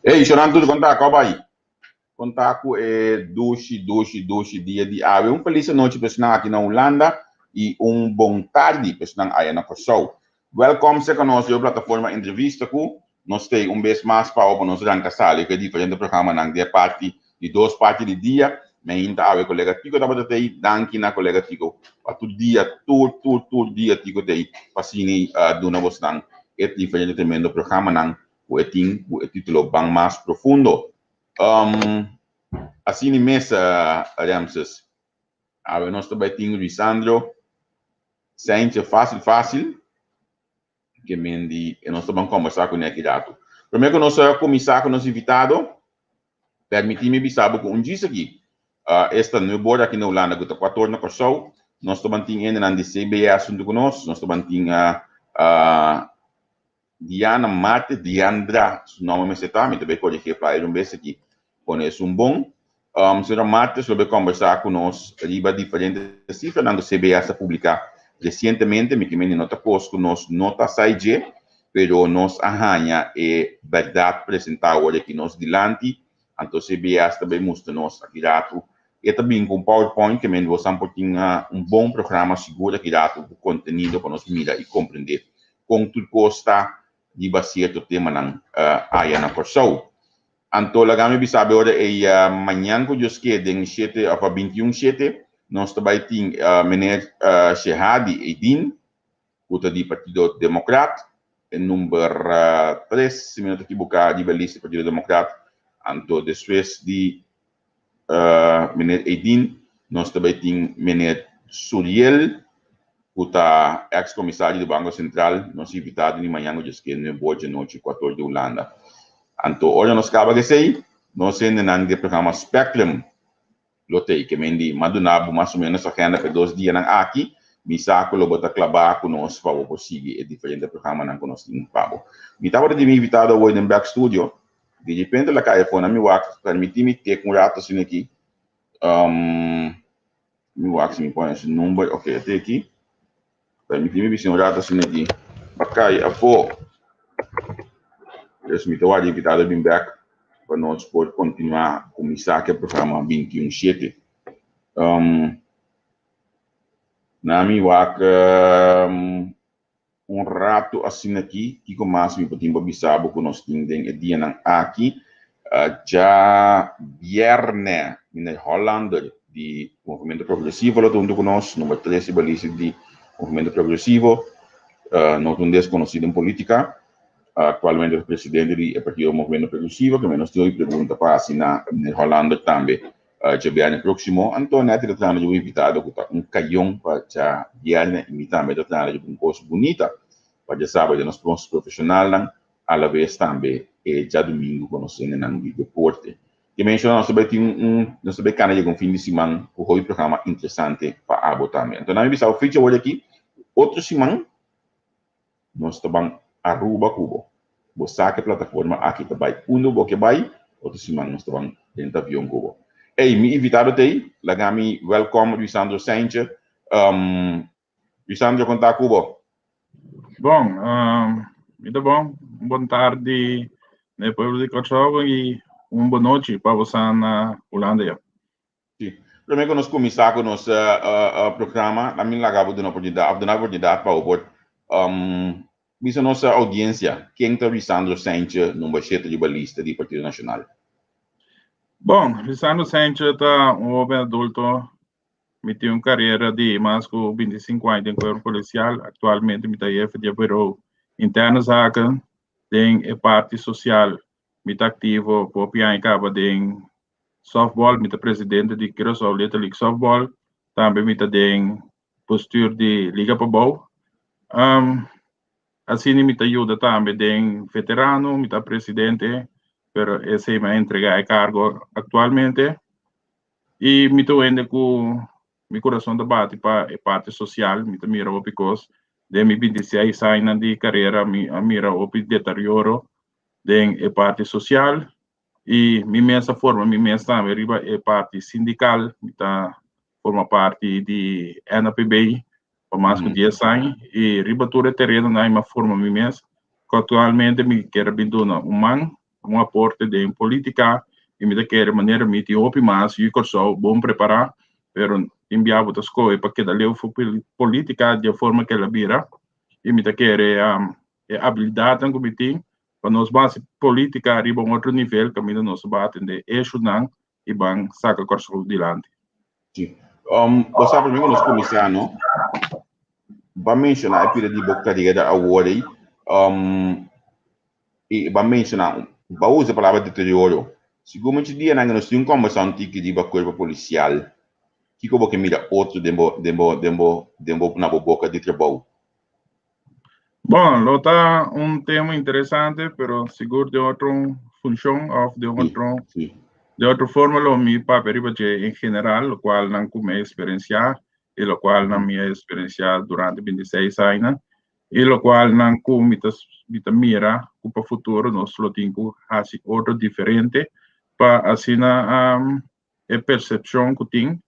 Hey, Shonan tur kon ta ko bai? Kon ta ku e dushi, dushi, dushi dia di awe? Un felis anochi pa esnan aki na Hulanda i un bon tardi pa esnan aya na Kòrsou. Wèlkòm serka nos den plataforma Entrevista ku nos t'ei un bes mas pa pa nos ranka sali ku e diferente programanan di e parti di dos parti di dia. Meinta awe kolega Tico tabata t'ei. Danki na kolega Tico pa tur dia, tur, tur, tur dia Tico t'ei pa asina duna bosnan e diferente tremendo programanan ku e tin ku e título Ban Mas Profundo. Asina mes, Ramses. Awe nos ta bai tin Ruisandro Saintje fácil fácil ke men di e nos ta ban kombersá kuné aki ratu. Promé ku nos a kuminsá ku nos invitado, permití mi bisa bo ku un djis aki, esta nuebe ora aki na Hulanda ku ta kuater ora na Kòrsou, nos ta ban tin hendenan di CBS huntu ku nos, nos ta ban tin Diana Marte, Diandra su nomber mester ta, mi ta bay corigi e flyer un bes aki, pone esun bon. Señora Martes lo bay combersa cu nos riba diferente cifranan cu CBS a publica recientemente, mi ke mende no ta cos cu nos no ta sa dje, pero nos a haña e berdad presenta awor aki nos dilanti, anto CBS ta bay mustra nos aki ratu. E ta bin cu un powerpoint ke mende bosan por tin un bon programa sigur aki ratu cu contenido pa nos mira y comprende kon tur kos ta riba sierto temanan aya na Kòrsou. Anto laga mi bisa bo ora ei mañan ku Dios ke den shete òf a 21 shete nos ta bai tin meneer Shehadi Eidin ku ta di Partido Demokrat e number tres si mi no ta kibuká riba e lista di Partido Demokrat. Anto despues di Meneer Edin, nos ta bay tin Meneer Suriel, cu ta ex comisario di Banco Central, nos invitado di mañan cu djesque nuebe or dje nochi cuator di Hulanda. Anto ora nos caba cu esey, nos hendenan di e programa Spectrum lo ta ey. Ke men di m'a duna bo mas o menos agenda pa e dos dianan aki, mi sa cu lo bo ta claba cu nos pa bo por sigui e diferente programanan cu nos tin pa bo. Mi tabata di mi invitado awoy den back studio, Di repente la kai afó na mi wak, permití mi tek un rato asina aki. Mi wak si mi pone su number, ok, e teki. Permití mi bisa un rato asina aki. Pa kai afó. Dus mi ta wak invitado bin bek pa nos por kontinuá kuminsá ku e programa 21 shete. Na mi wak Un ratu asina aki, kiko mas mi por tin pa bisa bo ku nos tin den e dianan aki? Djabièrnè, Meneer Hollander di Movimiento Progresivo lo ta huntu ku nos, number tres riba lista di Movimiento Progresivo. No ta un deskonosí den polítika. Aktualmente ta presidente di e partido Movimiento Progresivo, ke nos tin hopi pregunta pa hasi na Meneer Hollander tambe. Djabièrnè próksimo, anto Netty ta trahando dje un invitado ku ta un kayon pa djabièrnè i mi tambe ta trahando dje un kos bunita pa djasabado nos nos profeshonalnan alabes tambe e djadumingu ku nos hendenan di deporte. Ke menshoná nos ta bai tin un nos ta bai kana yega un fin di siman ku hopi programa interesante pa abo tambe. Anto nan mi bisa bo fecha awor aki otro siman. Nos ta ban Aruba ku bo. Bo sa ku e plataforma aki ta bai unda bo ke bai, otro siman nos ta ban drenta avion ku bo. Ey, mi invitado ta ey, laga mi welcome Luisandro Saintje. Luisandro, kon ta ku bo? Bon, mi ta bon. Un bon tardi na e pueblo di Kòrsou i un bon nochi pa bosan na Hulanda ya. Sí. Promé ku nos kuminsá ku nos programa, la mi laga bo duna oportunidat, òf duna oportunidat pa bo por bisa nos oudiensia ken ta Lisandro Saintje number shete riba lista di Partido Nashonal. Bon, Lisandro Saintje ta un hoben adulto. Mi tin un karera di mas ku 25 aña den kuerpo polisial. Aktualmente mi ta hefe di e Bureau Interne Zaken den e parti sosial. Mi ta aktivo hopi aña kaba den softball, mi ta presidente di Curaçao Little League Softball, tambe mi ta den bestuur di Liga Pabou. Um, asina mi ta yuda tambe den veterano, mi ta presidente, pero esei mi a entrega e cargo actualmente. Y mi ta wende cu mi corazon ta bati pa e parte social, mi ta mira hopi cos. Den mi 26 añanan di carera mi a mira hopi deterioro den e parte social. Y mi mes a forma mi mes tambe riba e parti sindical, mi ta forma parti di NAPB pa mas ku 10 aña y riba tur e terenonan mi a forma mi mes. Ku aktualmente mi kier bin duna un man, un aporte den politika i mi ta kere manera mi tin hopi mas yu Kòrsou bon prepará, pero tin bia bo ta skohe pa keda leu for politika di e forma ku el a bira i mi ta kere e abilidatnan ku mi tin pa nos ban hasi politika riba un otro nivel kaminda nos ta ban atendé eshunan i ban saka Kòrsou dilanti. Sí. Bo sa promé ku nos kuminsá no, bo a menshoná e pida di bo karera awor ei, i bo a menshoná, bo a usa e palabra deterioro. Sigur muchu dianan nos tin un kòmbersashon tiki riba kuerpo polisial, kiko bo ke mira otro den bo den bo den bo den bo na bo boka di trabou? Bon, lo ta un tema interesante, pero sigur den otro funshon òf den otro den otro forma lo mi papia riba dje en general, lokual nan ku mi a eksperensiá i lokual nan mi a eksperensiá durante 26 aña i lokual nan ku mi ta mi ta mira ku pa futuro nos lo tin ku hasi otro diferente pa asina e persepshon ku tin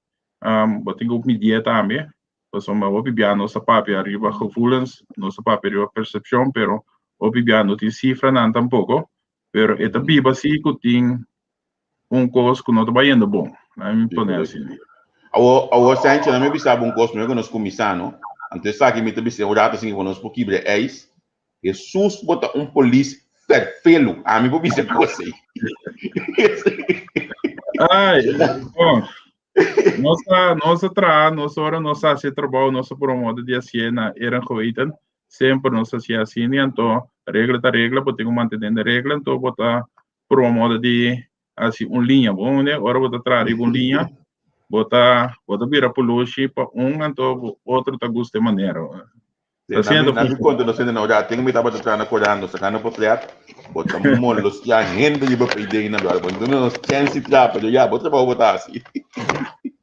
bo tin ku midié tambe. Pasobra hopi bia nos ta papia riba gevoelens, nos ta papia riba percepcion, pero hopi bia no tin cifranan tampoco. Pero e ta biba si cu tin un cos cu no ta bayendo bon. Laat mi pone asina. Awor, awor Sancho, laat mi bisa bo un cos prome cu nos cuminsa, no? Anto esaki mi ta bisa un rato sin cu nos por kibra e ijs. Jesus bo ta un polis ferfelu. Ami por bisa cos ey. Ay, bon. Nos a, nos a traha, nos ora nos a hasi trabou, nos a promote di hasié na eer en geweten. Semper nos a hasié asina, anto regla ta regla, bo tin ku mantené de regla, anto bo ta promote di hasi un liña. Bo mende, ora bo ta traha riba un liña, bo ta, bo ta bira pulushi pa un, anto otro ta gusta e manera. Ta siendo Na mi konta no sende na ora ten mi tabata traha na korant nos sacando potret bo ta molostia hende riba PD na lugar bo no nos chance traha pero ya bo trabou bo ta hasi.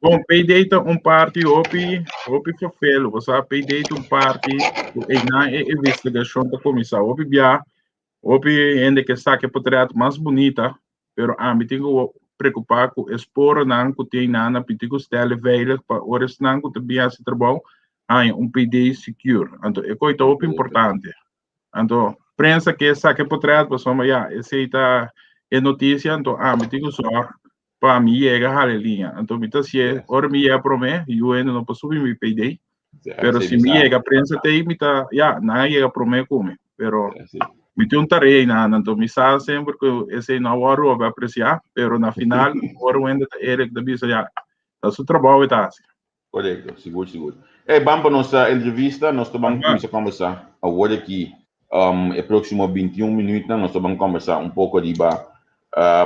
Bon PD ta un parti hopi hopi verveel bo sa PD ta un parti ku einan e investigashon ta kuminsá hopi bia hopi hende ke saka e potret mas bunita pero ami tin ku preokupá ku e sporonan ku tin einan na piti ku stèl e veilig pa ora esnan ku ta bin hasi trabou haña un PD secure. Anto e koi ta hopi importante. Anto prensa ke saka e potret pasobra ya esei ta e notisia anto ami tin ku sòrg pa mi yega hala e liña. Anto mi ta hasié ora mi yega promé yu hende no por subi mi PD. Pero si mi yega prensa te mi ta ya nan a yega promé ku mi. Pero mi tin un tarea einan anto mi sa semper ku esei no a wòrdu hopi apresiá pero na final ora un hende ta eerlijk ta bisa ya ta su trabou e ta hasi. Korekto, sigur sigur. Ey, ban pa nos entrevista, nos ta ban kuminsá kòmbersá awor aki e próksimo 21 minütnan nos ta ban kòmbersá un poko riba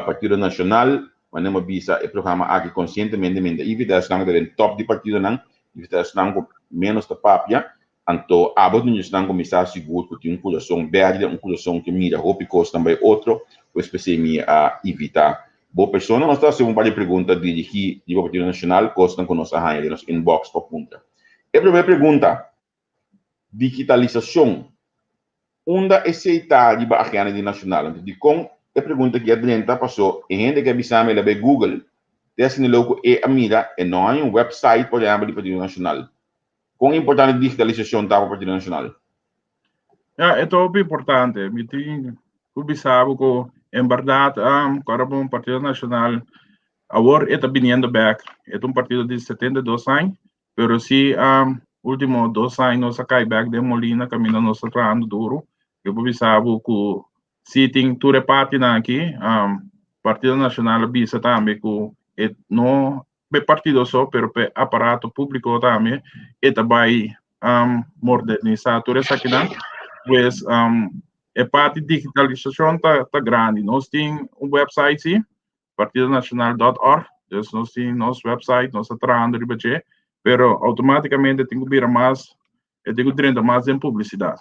Partido Nashonal, manera mi a bisa e programa aki konsientemente mi ta invitá esnan ku ta den tòp di partidonan, invitá esnan ku ménos ta papia, anto abo tin esnan ku mi sa sigur ku tin un kurason bèrdè, un kurason ku mira hopi kosnan bai otro, pues p'esei mi a invitá Bo persona nos ta hasi un par di pregunta dirigí riba Partido Nacional, kosnan ku nos a haña den nos inbox pa puntra. E promé pregunta, Digitalisashon, unda esei ta riba agenda di Nacional? Anto dikon e pregunta aki a drenta? Paso e hende ke a bisa mi el a bai Google, te asina lou ku e a mira e no haña un website por ehèmpel di Partido Nacional. Kon importante digitalisashon ta pa Partido Nacional? Ja, e ta hopi importante. Mi tin ku bisa bo ku en bèrdat kòrda bon Partido Nashonal awor e ta biniendo bèk. E ta un partido di 72 aña, pero si último dos aña nos a kai bèk den molina kaminda nos ta trahando duru. Mi por bisa bo ku si tin tur e partinan aki, Partido Nashonal a bisa tambe ku e no p'e partido so, pero p'e aparato públiko tambe, e ta bai modernisá tur esakinan. Pues e parti digitalisashon ta ta grandi. Nos tin un website sí, partidonacional.org, dus nos tin nos website, nos ta trahando riba dje, pero outomátikamente tin ku bira mas, e tin ku drenta mas den publisidat.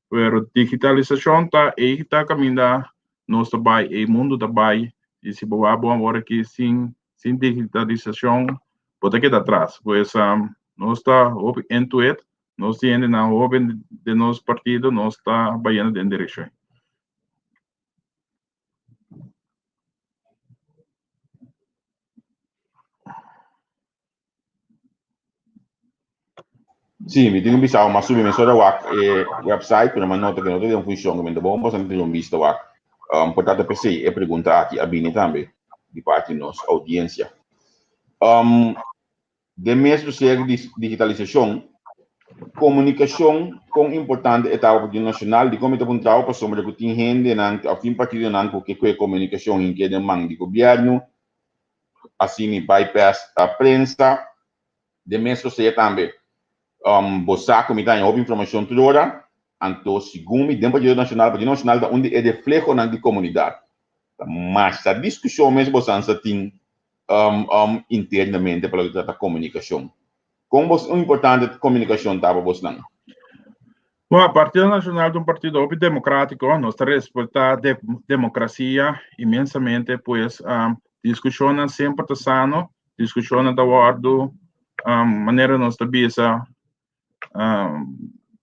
Pero digitalisashon ta ei ta kaminda nos ta bai, ei mundu ta bai, i si bo wak bo awor aki sin sin digitalisashon bo ta keda atras. Pues nos ta hopi into it, nos tin hendenan hoben den nos partido, nos ta bayendo den direkshon. Sí, mi tin ku bisa mas subi mesora wak e website, pero mi a nota ku no ta den funshon, ku mi ta bon boso tin un bista wak. Por tanto p'esei e pregunta aki a bini tambe di parti nos oudiensia. Den mes proseso di digitalisashon, komunikashon kon importante e ta pa Partido Nashonal? Dikon mi ta puntra bo? Pasobra ku tin hendenan òf tin partidonan ku ke kue komunikashon hink'é den man di gobièrnu, asina bypass prensa. Den mes sosea tambe, bo sa ku mi ta haña hopi informashon tur ora, anto segun mi den Partido Nashonal, Partido Nashonal ta un di e reflehonan di komunidat. Ta masha diskushon mes bosan sa tin internamente pa loke ta trata komunikashon. Kon bos importante komunikashon ta pa bosnan? Bon, Partido Nashonal ta un partido hopi demokratiko, nos ta respetá demokrasia inmensamente, pues diskushonnan semper ta sano, Diskushonnan ta wòrdu manera nos ta bisa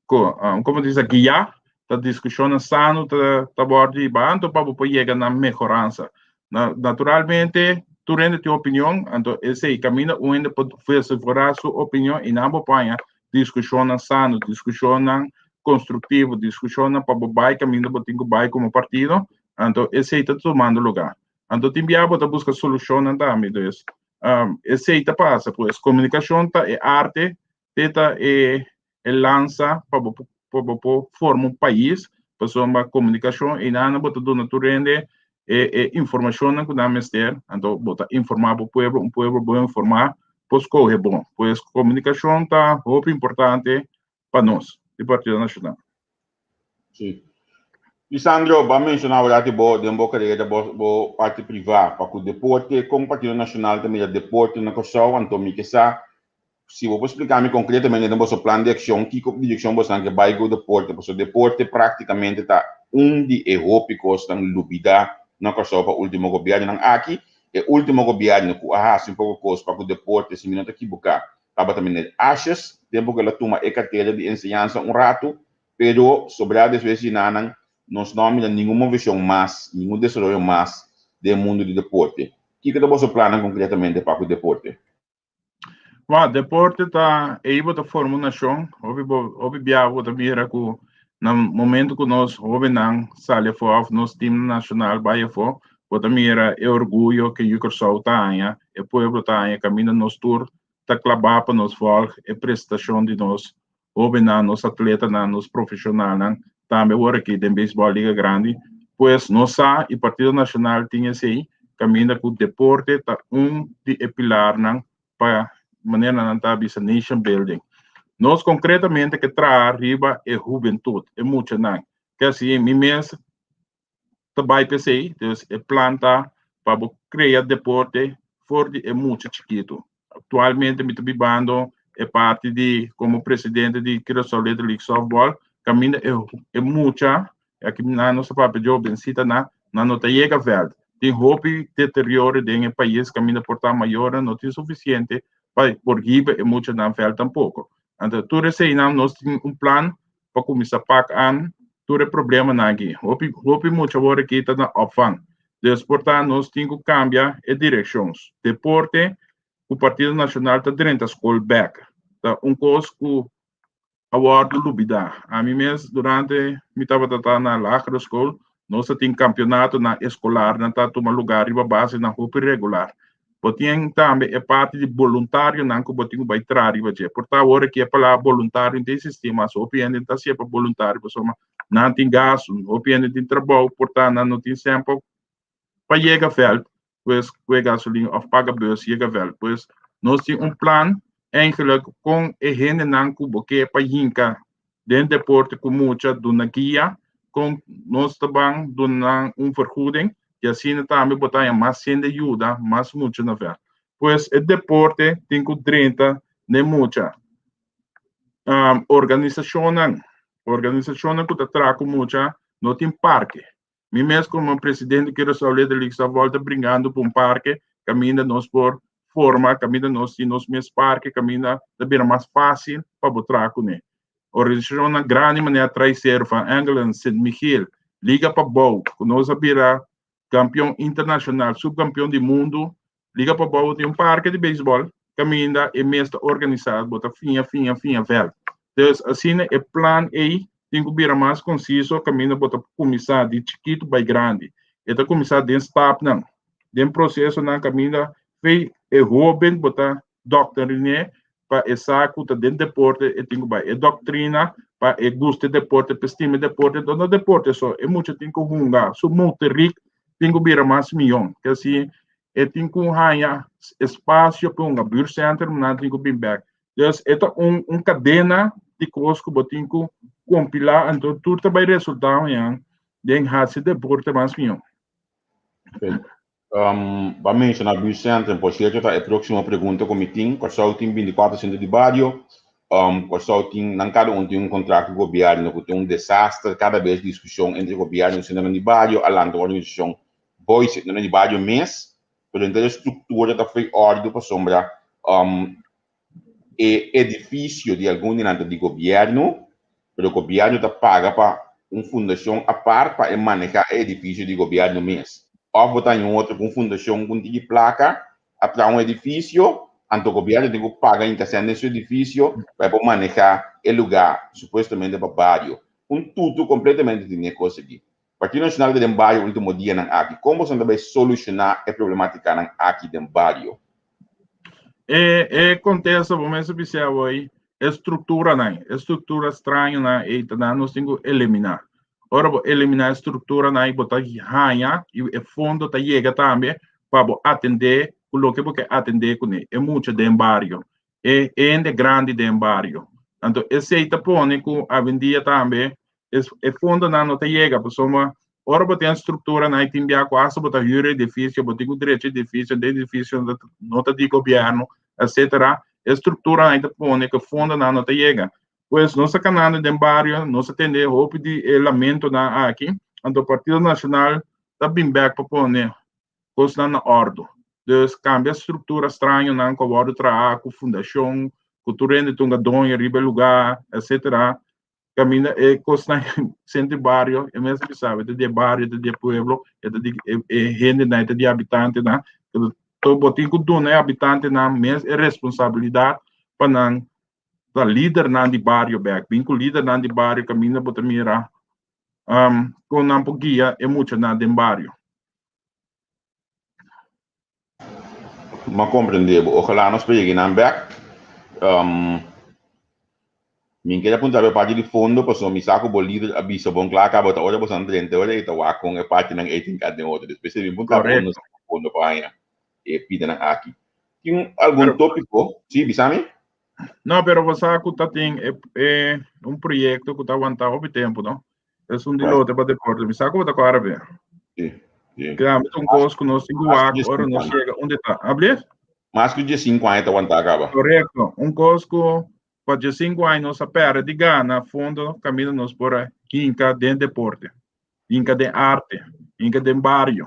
komo ta bisa guiá, ta diskushonnan sano ta ta wòrdu hibá anto pa bo por yega na mehoransa. Naturalmente tur hende tin opinion, anto esei kaminda un hende por vesiforá su opinion i nan bo por haña diskushonnan sano, diskushonnan konstruktivo, diskushonnan pa bo bai kaminda bo tin ku bai komo partido, anto esei ta tumando lugá. Anto tin bia bo ta buska solushonnan tambe. Dus esei ta pasa. Pues komunikashon ta e arte, te ta e e lansa pa bo pa bo por forma un pais. Pasobra komunikashon einan bo ta duna tur hende e e informashonnan ku nan mester. Anto bo ta informá bo pueblo, un pueblo bon informá por skohe bon. Pues komunikashon ta hopi importante pa nos di Partido Nacional. Sí. Lisandro, bo a menciona awor aki bo den bo carera bo bo parti priva pa cu deporte, con Partido Nacional ta mira deporte na Corsou, anto mi ke sa si bo por splica mi concretamente den boso plan di accion kico direccion bosonan ke bay cu deporte, pasobra deporte practicamente ta un di e hopi cosnan lubida na Corsou pa ultimo gobiernonan aki, e ultimo gobierno cu a haci un poco cos pa cu deporte si mi no ta kibuca Tabata meneer Asjes, tempu ku el a tuma e kartera di enseñansa un ratu, pero sobrá despues di nanan nos no a mira ningun moveshon mas, ningun desaroyo mas den e mundu di deporte. Kiko ta boso plannan konkretamente pa ku deporte? Wou, deporte ta ei bo ta forma un nashon. Hopi bo hopi biaha bo ta mira ku na momento ku nos hóbennan sali afó òf nos tim nashonal bai afó, bo ta mira e orguyo ke yu Kòrsou ta haña, e pueblo ta haña kaminda nos tur ta klabá pa nos vòlg e prestashon di nos hóbennan, nos atletanan, nos profeshonalnan, tambe awor aki den beisbòl Liga Grandi. Pues nos sa i Partido Nashonal tin esei kaminda ku deporte ta un di e pilarnan pa manera nan ta bisa nation building. Nos konkretamente ke traha riba e hubentut, e muchanan. Ke asi mi mes ta bai p'esei, dus e plan ta pa bo krea deporte for di e mucha chikitu. Aktualmente mi ta bibando e parti di komo presidente di Curaçao Little League Softball, kaminda e e mucha, aki nan nos ta papia jovencita nan, nan no ta yega vèlt. Tin hopi deterioro den e pais kaminda por ta mayornan no tin sufisiente pa por hiba e muchanan vèlt tampoko. Anto tur eseinan nos tin un plan pa kuminsá pak an tur e problemanan aki. Hopi hopi mucha awor aki ta na opvang. Dus por ta nos tin ku kambia e direkshon. Deporte ku Partido Nashonal ta drenta skol bèk. Ta un kos ku a wòrdu lubidá. Ami mes durante mi tabata ta na lagere skol nos ta tin kampionatonan eskolarnan ta tuma lugá riba basenan hopi regular. Bo tin tambe e parti di boluntarionan ku bo tin ku bai traha riba dje. Por ta awor aki e palabra boluntario no ta eksistí mas. Hopi hende no ta hasié pa boluntario pasobra nan tin gastu, hopi hende tin trabou, por ta nan no tin semper pa yega vèlt, pues kue gasolin òf paga bùs yega vèlt. Pues nos tin un plan eigenlijk kon e hendenan ku bo ke pa hinka den deporte ku mucha duna guia kon nos ta ban duna nan un vergoeding i asina tambe bo ta haña mas hende yuda mas mucha na vèlt. Pues e deporte tin ku drenta den mucha. Organisashonnan, organisashonnan ku ta traha ku mucha no tin parke. Mi mes komo presidente Curaçao Little League Softball ta bringando pa un parke kaminda nos por forma, kaminda nos tin nos mes parke, kaminda ta bira mas fásil pa bo traha kuné. Organisashonnan grandi manera Traiseru, Van Engelen, Sint Michiel, Liga Pabou, ku nos a bira kampion internashonal, supkampion di mundu. Liga Pabou tin un parke di beisbòl kaminda e mes ta organisá, bo ta fiña, fiña, fiña vèlt. Dus asina e plan ei tin ku bira mas konsiso kaminda bo ta kuminsá di chikitu bai grandi. E ta kuminsá den stapnan, den prosesonan kaminda fe e hóben bo ta dòkteriné pa e sa ku ta den deporte e tin ku bai. E dòktrina pa e gusta e deporte, pa e stima e deporte, no deporte so, e mucha tin ku hunga, su motorik tin ku bira mas mihó. Ke si e tin ku haña espasio pa hunga, buurtcentrum nan tin ku bin bèk. Dus e ta un un kadena di kos ku bo tin ku kompilá, anto tur ta bai resultá mañan den hasi deporte mas mihó. Um, ba menshoná buurtcentrum, por sierto ta e próksimo pregunta ku mi tin. Kòrsou tin 24 sentro di bario. Um, Kòrsou tin, nan kada un tin un kontrakt ku gobièrnu ku ta un desaster. Kada bes diskushon entre gobièrnu i sentronan di bario a lanta un organisashon boy sentronan di bario mes, pero henter e struktura ta fo'i òrdu pasobra um, e edifisio di algun di nan ta di gobièrnu, pero gobièrnu ta paga pa un fundashon apart pa e manehá e edifisio di gobièrnu mes. Òf bo ta haña un otro ku un fundashon ku un tiki plaka a traha un edifisio, anto gobièrnu tin ku paga inkasá den su edifisio pa e por manehá e lugá supuestamente pa bario. Un tutu kompletamente tin e kos aki. Partido Nacional ta den bario ultimo dianan aki. Kon boso ta bai solushoná e problematikanan aki den bario? E e kontesta bo mester bisa awor e strukturanan, e struktura strañonan ei ta nan nos tin ku eliminá. Ora bo eliminá e strukturanan ei bo ta haña i e fondo ta yega tambe pa bo atendé ku loke bo ke atendé kuné, e mucha den bario, e hende grandi den bario. Anto esei ta pone ku awendia tambe e fondonan no ta yega pasobra ora bo tin strukturanan ei tin bia ku asta bo ta hür edifisio, bo tin ku drecha edifisio, den edifisio no ta di gobièrnu, etsetera. E strukturanan ei ta pone ku e fondonan no ta yega. Pues nos ta kanando den bario, nos a tende hopi di e lamentonan aki, anto Partido Nashonal ta bin bèk pa pone kosnan na òrdu. Dus kambia struktura strañonan ku a wòrdu traha ku fundashon, ku tur hende tunga doño riba e lugá, etsetera. Kaminda e kosnan sentro di bario, e mes a bisa e ta di e bario, e ta di e pueblo, e ta di e hendenan, e ta di e habitantenan. Enton bo tin ku duna e habitantenan mes e responsabilidat pa nan ta lidernan di bario bèk. Bin ku lidernan di bario kaminda bo ta mira kon nan por guia e muchanan den bario. M'a comprende bo. Ojalá nos por yega nan bek. Um, mi keda puntra bo e parti di fondo, pasobra mi sa ku bo lider a bisa bon kla kaba ta ora bo san drenta ora ei ta wak kon e partinan ei tin kat den otro. Despues e bin puntra bo nos fondo pa haña e pidanan aki. Tin algun tópiko? Sí, bisa mi? No, pero bo sa ku ta tin e, e, un proyekto ku ta aguantá hopi tempu, no? Es un di lote pa deporte. Mi sa ku bo ta kòrda be. Sí, sí. Kla, mi ta un kos ku nos tin ku wak ora nos yega unda ta. Ablief? Mas ku diesinku aña ta wantá kaba. Korekto. Un kos ku pa diesinku aña nos a pèrdè di gana fondo kaminda nos por a hinka den deporte, hinka den arte, hinka den bario.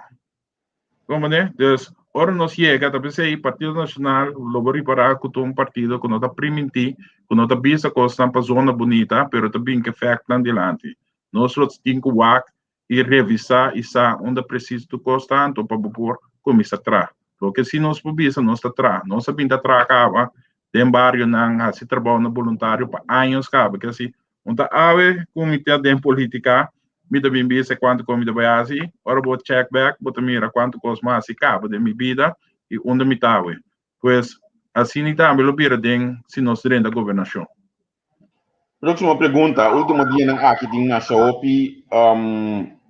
Comprende? Dus, ora nos yega, ta p'esei Partido Nacional lo bo ripará ku ta un partido ku no ta primintí, ku no ta bisa kosnan pa zona bunita, pero ta bin ku efèktnan dilanti. Nos lo tin ku wak i revisá i sa unda presis tur kos ta anto pa bo por kuminsá traha. Loke si nos por bisa, nos ta traha. Nos a bin ta traha kaba den barionan, hasi trabounan boluntario pa años kaba. Ke si Un ta awe ku mi ta den politika, mi ta bin bisa kuantu kos mi ta bai hasi. Ora bo check back, bo ta mira kuantu kos mi a hasi kaba den mi bida i unda mi ta awe. Pues, asina tambe lo bira den si nos drenta gobernashon. Próksimo pregunta, Último dianan aki tin masha hopi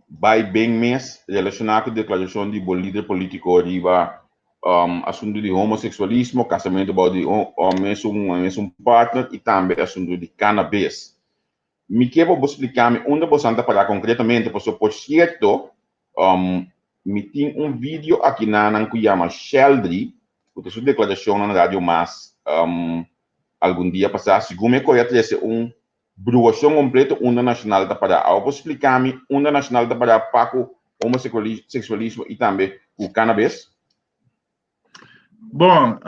bai ben mes relashoná ku deklarashon di bo lider polítiko riba asuntu di homoseksualismo, kasamentu bou di mesun mesun partner i tambe asuntu di cannabis. Mi ke pa bo splika mi unda bosan ta pará konkretamente, pasobra por sierto mi tin un video akinanan ku yama Sheldry, ku ta su deklarashonnan na Radio Mas algun dia pasá, segun mi a kohe a trese un bruashon kompleto unda Nashonal ta pará. Awo por splika mi unda Nashonal ta pará pa ku homoseksualismo i tambe ku cannabis? Bon,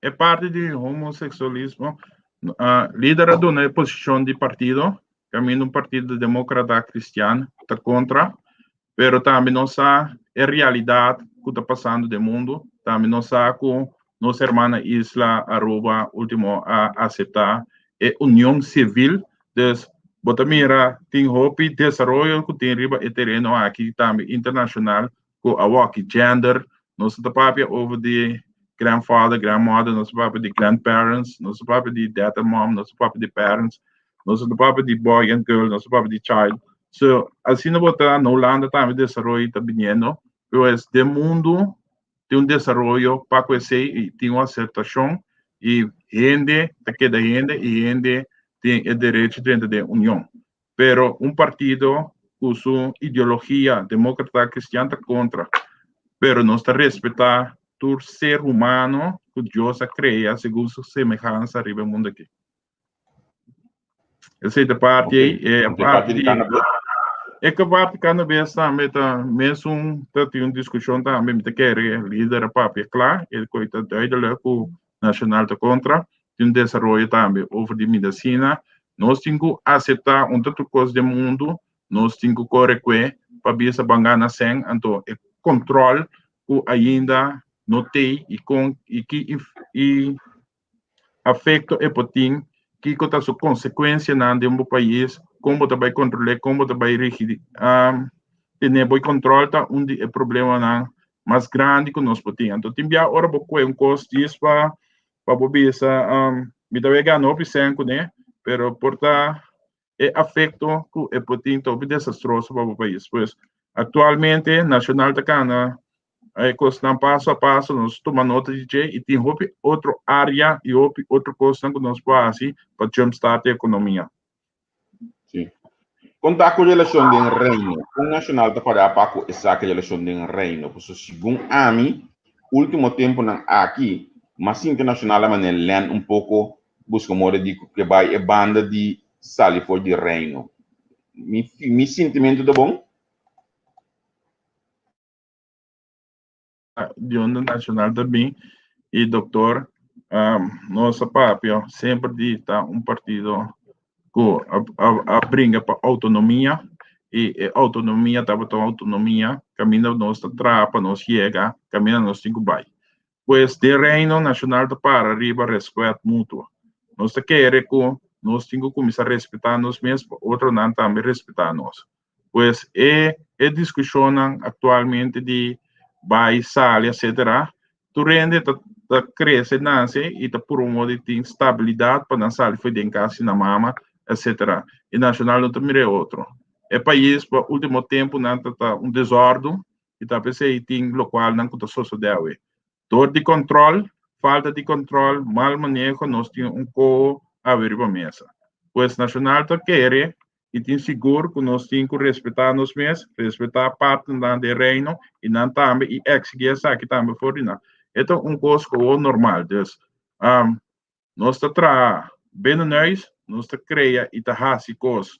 e parti di homoseksualismo, lider a duna e posishon di partido, kaminda un partido demókrata kristian ta kontra, pero tambe nos sa e realidat ku ta pasando den mundu, tambe nos sa ku nos hermana isla Aruba ultimo a aseptá. e union sivil. Dus bo ta mira tin hopi desaroyo ku tin riba e tereno aki tambe internashonal ku awoki gender, nos ta papia over di grandfather, grandmother, nos ta papia di grandparents, nos ta papia di dad and mom, nos ta papia di parents, nos ta papia di boy and girl, nos ta papia di child. So asina bo ta na Hulanda tambe desaroyo ta biniendo, pues den mundu tin un desaroyo pa ku esei i tin un asertashon i hende ta keda hende i hende tin e derecho drenta den union. Pero un partido ku su ideologia demókrata kristian ta kontra. Pero nos ta respetá tur ser humano ku Dios a krea segun su semehansa riba e mundu aki. Esei ta parti ei. E parti di E ke parti cannabis tambe ta mesun ta tin un diskushon tambe mi ta kere lider a papia kla e koi ta duidelijk ku Nacional ta kontra tin un desaroyo tambe over di medisina nos tin ku aseptá un ta tur kos den mundu nos tin ku kore kue pa bisa ban gana sèn anto e kontrol ku ainda no tei i kon i ki i afekto e por tin, kiko ta su konsekuensianan den bo pais, kon bo ta bai kontrol'é, kon bo ta bai rigi tene bo kontrol ta un di e problemanan mas grandi ku nos por tin. Anto tin bia ora bo kue un kos djis pa pa bo bisa mi ta bai gana hopi sèn kuné, pero por ta e afekto ku e por tin ta hopi desastroso pa bo pais. Pues aktualmente Nashonal ta kana e kosnan paso a paso, nos tuma nota di dje i tin hopi otro área i hopi otro kosnan ku nos por hasi pa jumpstart e ekonomia. Sí. Kon ta ku relashon den Reino? Kon Nashonal ta pará pa ku esaki relashon den Reino? Pasobra segun ami, último tempunan aki, mas sinti Nashonal a manera lèn un poko buska moda di ku ke bai e banda di sali for di Reino. Mi mi sintimentu ta bon? Di unda Nacional ta bin y doctor nos a papia semper di ta un partido cu a bringa pa autonomia y e autonomia tabata un autonomia caminda nos ta traha pa nos yega caminda nos tin cu bay. Pues den Reino Nacional ta para riba respet mutuo. Nos ta kere cu nos tin cu cuminsa respeta nos mes pa otronan tambe respeta nos. Pues e e diskushonnan aktualmente di bai, sali etcetera, tur hende ta ta krese, nase i ta purba di tin stabilidat pa nan sali for den kas di nan mama etcetera. I Nashonal no ta mira e otro. E pais pa ultimo tempunan ta ta un desòrdu i ta p'esei tin lokualnan ku ta sosodé awe. Dor di kòntròl, falta di kòntròl, mal maneho nos tin un koho awe riba mesa. Pues Nashonal ta kere i tin sigur ku nos tin ku respetá nos mes, respetá partnernan den Reino i nan tambe i eksigí esaki tambe for di nan. E ta un kos koho normal. Dus nos ta traha binnenhuis, nos ta krea i ta hasi kos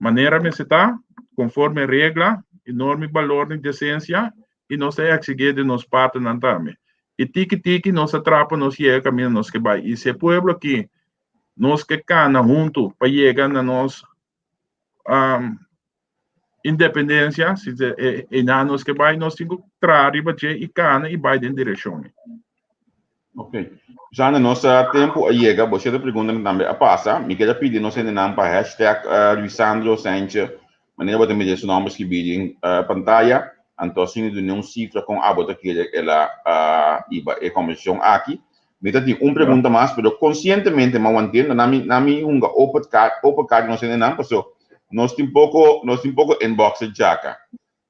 manera mester ta, konforme regla i norma i balor di desensia i nos ta eksigí di nos partnernan tambe. I tiki tiki nos ta traha pa nos yega kaminda nos ke bai. I si e pueblo aki nos ke kana huntu pa yega na nos independensia, si einan nos ke bai, nos tin ku traha riba dje i kana i bai den direkshon ei. Ok. Jana, nos tempu a yega, bo sierto preguntanan tambe a pasa. Mi keda pidi nos hendenan pa hashtag Luisandro Saintje, manera bo ta mira su nomber skibí den pantaya, anto asina duna un sifra kon abo ta kere el a hiba e kombersashon aki. Mi ta tin un pregunta mas, pero konsientemente mi a want'é, na mi na mi hunga open card, open card nos hendenan, paso nos tin poko nos tin poko inbox djaka.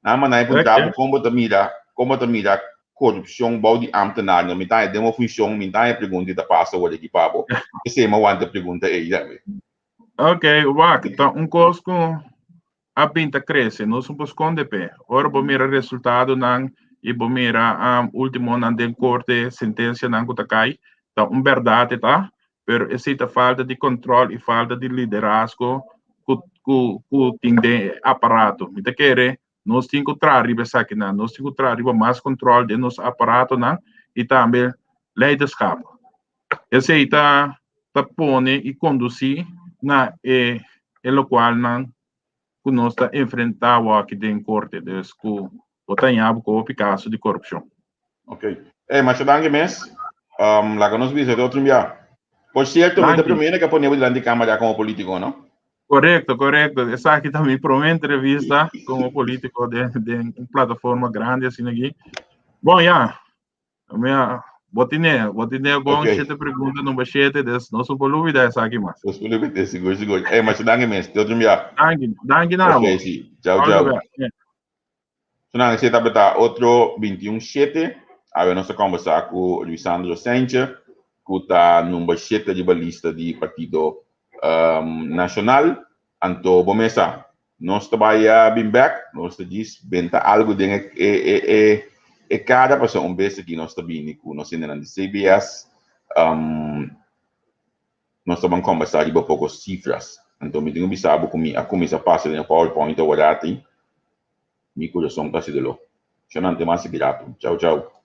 Nan manda mi puntra bo kon bo ta mira, kon bo ta mira korupshon bou di ámtenarnan. Mi ta haña den bo funshon, mi ta haña pregunta i ta pasa awor aki pa bo. P'esei mi a wanta e pregunta ei tambe. Ok, wak, ta un kos ku a bin ta krese, nos no por skonde p'e. Ora bo mira resultadonan i bo mira últimonan den korte, sentensianan ku ta kai, ta un bèrdat e ta, pero esei ta falta di control y falta di liderazgo cu cu cu tin den e aparato. Mi ta kere nos tin cu traha riba esakinan, nos tin cu traha riba mas control den nos aparatonan y tambe leiderschap. Esei ta ta pone y conduci na e e locualnan cu nos ta enfrenta awo aki den corte, dus cu bo ta haña bo cu hopi caso di corupcion. Ok. Ey, masha danki mes. Um, laga nos bisa te otro bia. Por cierto, mi ta promé ku pone dilanti kámara komo polítiko, no? Korekto, korekto. Esaki ta mi promé entrevista komo polítiko den, den un plataforma grandi asina aki. Bon, ya. Mi a, bo tine, bo tine bon okay. Shete pregunta number shete, dus no su por lubida esaki mas. No su lubida, sigur, sigur. Hey, masha danki mes. Te otro bia. Danki, danki na Ok, si. Ciao, ciao. So nan, esei tabata otro 21 shete. Awe nos a conversa cu Luisandro Sanchez, cu ta number shete riba lista di Partido um, Nacional. Anto bo mesa, nos ta bai bin bek, nos ta djis benta algo den e, e, e, e, e cara pasobra un bes aki nos ta bini cu nos hendenan di CBS. Um, nos ta ban conversa riba poco cifras. Anto mi tin cu bisa bo cu mi a cuminsa pasa den e PowerPoint aworati, mi curason casi doló. Shonante mas sigui rato. Chau chau.